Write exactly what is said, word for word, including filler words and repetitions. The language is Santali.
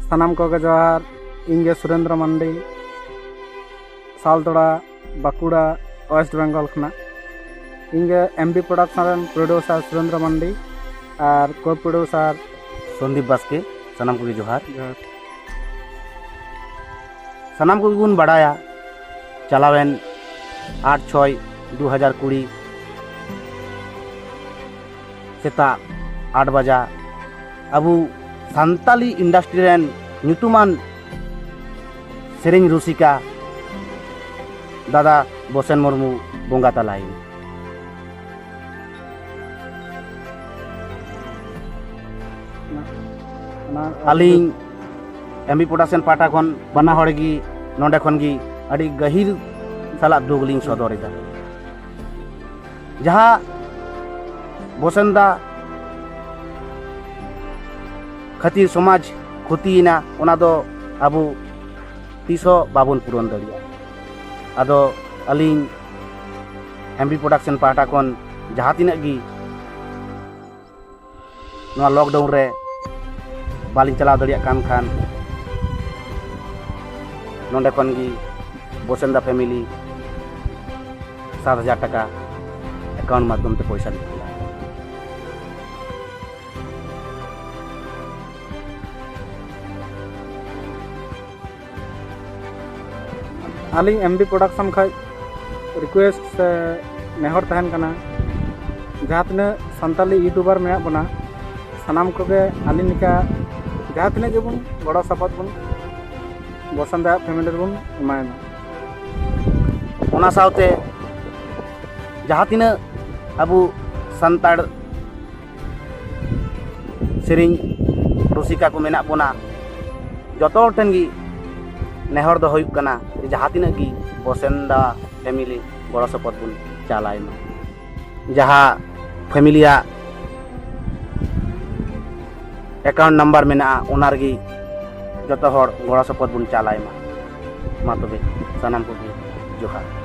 ᱥᱟᱱᱟᱢ ᱠᱚᱜᱮ ᱡᱚᱦᱟᱨ᱾ ᱤᱧ ᱜᱮ ᱥᱩᱨᱮᱱᱫᱨᱚ ᱢᱟᱱᱰᱤ, ᱥᱟᱞᱛᱳᱲᱟ, ᱵᱟᱸᱠᱩᱲᱟ, ᱳᱭᱮᱥᱴ ᱵᱮᱝᱜᱚᱞ ᱠᱷᱚᱱᱟᱜ᱾ ᱤᱧ ᱜᱮ ᱮᱢ ᱵᱤ ᱯᱨᱚᱰᱟᱠᱥᱚᱱ ᱨᱮᱱ ᱯᱨᱚᱰᱭᱩᱥᱟᱨ ᱥᱩᱨᱮᱱᱫᱨᱚ ᱢᱟᱱᱰᱤ ᱟᱨ ᱠᱳ ᱯᱨᱚᱰᱭᱩᱥᱟᱨ ᱥᱚᱱᱫᱤᱯ ᱵᱟᱥᱠᱮ᱾ ᱥᱟᱱᱟᱢ ᱠᱚᱜᱮ ᱡᱚᱦᱟᱨ᱾ ᱡᱚᱦᱟᱨ᱾ ᱥᱟᱱᱟᱢ ᱠᱚᱜᱮ ᱵᱚᱱ ᱵᱟᱲᱟᱭᱟ, ᱪᱟᱞᱟᱣᱮᱱ ᱟᱴ ᱪᱷᱚᱭ ᱫᱩ ᱦᱟᱡᱟᱨ ᱠᱩᱲᱤ ᱥᱮᱛᱟᱜ ᱟᱴ ᱵᱟᱡᱟ ᱟᱵᱚ ᱥᱟᱱᱛᱟᱞᱤ ᱤᱱᱰᱟᱥᱴᱨᱤ ᱨᱮᱱ ᱧᱩᱛᱩᱢᱟᱱ ᱥᱮᱨᱮᱧ ᱨᱩᱥᱤᱠᱟ ᱫᱟᱫᱟ ᱵᱚᱥᱮᱱ ᱢᱩᱨᱢᱩ ᱵᱚᱸᱜᱟ ᱛᱟᱞᱟᱭᱮᱱ᱾ ᱚᱱᱟ ᱟᱹᱞᱤᱧ ᱮᱢ ᱵᱤ ᱯᱨᱚᱰᱟᱠᱥᱚᱱ ᱯᱟᱦᱴᱟ ᱠᱷᱚᱱ ᱵᱟᱱᱟ ᱦᱚᱲ ᱜᱮ ᱱᱚᱰᱮ ᱠᱷᱚᱱ ᱜᱮ ᱟᱹᱰᱤ ᱜᱟᱹᱦᱤᱨ ᱥᱟᱞᱟᱜ ᱫᱩᱠ ᱞᱤᱧ ᱥᱚᱫᱚᱨ ᱮᱫᱟ᱾ ᱡᱟᱦᱟᱸ ᱵᱚᱥᱮᱱ ᱫᱟ ᱠᱷᱟᱹᱛᱤᱨ ᱥᱚᱢᱟᱡᱽ ᱠᱷᱚᱛᱤᱭᱮᱱᱟ, ᱚᱱᱟ ᱫᱚ ᱟᱵᱚ ᱛᱤᱥ ᱦᱚᱸ ᱵᱟᱵᱚᱱ ᱯᱩᱨᱚᱱ ᱫᱟᱲᱮᱭᱟᱜᱼᱟ᱾ ᱟᱫᱚ ᱟᱹᱞᱤᱧ ᱮᱢ ᱵᱤ ᱯᱨᱚᱰᱟᱠᱥᱚᱱ ᱯᱟᱦᱴᱟ ᱠᱷᱚᱱ ᱡᱟᱦᱟᱸ ᱛᱤᱱᱟᱹᱜ ᱜᱮ ᱱᱚᱣᱟ ᱞᱚᱠᱰᱟᱣᱩᱱ ᱨᱮ ᱵᱟᱹᱞᱤᱧ ᱪᱟᱞᱟᱣ ᱫᱟᱲᱮᱭᱟᱜ ᱠᱟᱱ ᱠᱷᱟᱱ, ᱱᱚᱰᱮ ᱠᱷᱚᱱ ᱜᱮ ᱵᱚᱥᱮᱱᱫᱟ ᱯᱷᱮᱢᱤᱞᱤ ᱥᱟᱛ ᱦᱟᱡᱟᱨ ᱴᱟᱠᱟ ᱮᱠᱟᱣᱩᱱᱴ ᱢᱟᱫᱽᱫᱷᱚᱢ ᱛᱮ ᱯᱚᱭᱥᱟ ᱞᱤᱧ ᱠᱩᱞᱟ᱾ ᱟᱹᱞᱤᱧ ᱮᱢ ᱵᱤ ᱯᱨᱚᱰᱟᱠᱥᱚᱱ ᱠᱷᱚᱱ ᱨᱤᱠᱩᱭᱮᱥᱴ ᱥᱮ ᱱᱮᱦᱚᱨ ᱛᱟᱦᱮᱱ ᱠᱟᱱᱟ, ᱡᱟᱦᱟᱸ ᱛᱤᱱᱟᱹᱜ ᱥᱟᱱᱛᱟᱞᱤ ᱤᱭᱩᱴᱩᱵᱟᱨ ᱢᱮᱱᱟᱜ ᱵᱚᱱᱟ, ᱥᱟᱱᱟᱢ ᱠᱚᱜᱮ ᱟᱹᱞᱤᱧ ᱞᱮᱠᱟ ᱡᱟᱦᱟᱸ ᱛᱤᱱᱟᱹᱜ ᱜᱮᱵᱚᱱ ᱜᱚᱲᱚ ᱥᱚᱯᱚᱦᱚᱫ ᱵᱚᱱ ᱵᱚᱥᱚᱱᱛᱟᱜ ᱯᱷᱮᱢᱤᱞᱤ ᱨᱮᱵᱚᱱ ᱮᱢᱟᱭ ᱢᱟ᱾ ᱚᱱᱟ ᱥᱟᱶᱛᱮ ᱡᱟᱦᱟᱸ ᱛᱤᱱᱟᱹᱜ ᱟᱵᱚ ᱥᱟᱱᱛᱟᱲ ᱥᱮᱨᱮᱧ ᱨᱩᱥᱤᱠᱟ ᱠᱚ ᱢᱮᱱᱟᱜ ᱵᱚᱱᱟ, ᱡᱚᱛᱚ ᱦᱚᱲ ᱴᱷᱮᱱ ᱜᱮ ᱱᱮᱦᱚᱨ ᱫᱚ ᱦᱩᱭᱩᱜ ᱠᱟᱱᱟ ᱡᱮ ᱡᱟᱦᱟᱸ ᱛᱤᱱᱟᱹᱜ ᱜᱮ ᱵᱚᱥᱮᱱᱫᱟ ᱯᱷᱮᱢᱤᱞᱤ ᱜᱚᱲᱚ ᱥᱚᱯᱚᱦᱚᱫ ᱵᱚᱱ ᱪᱟᱞᱟᱭ ᱢᱟ᱾ ᱡᱟᱦᱟᱸ ᱯᱷᱮᱢᱤᱞᱤᱭᱟᱜ ᱮᱠᱟᱣᱩᱱᱴ ᱱᱟᱢᱵᱟᱨ ᱢᱮᱱᱟᱜᱼᱟ, ᱚᱱᱟ ᱨᱮᱜᱮ ᱡᱚᱛᱚ ᱦᱚᱲ ᱜᱚᱲᱚ ᱥᱚᱯᱚᱦᱚᱫ ᱵᱚᱱ ᱪᱟᱞᱟᱭ ᱢᱟ᱾ ᱢᱟ ᱛᱚᱵᱮ ᱥᱟᱱᱟᱢ ᱠᱚᱜᱮ ᱡᱚᱦᱟᱨ᱾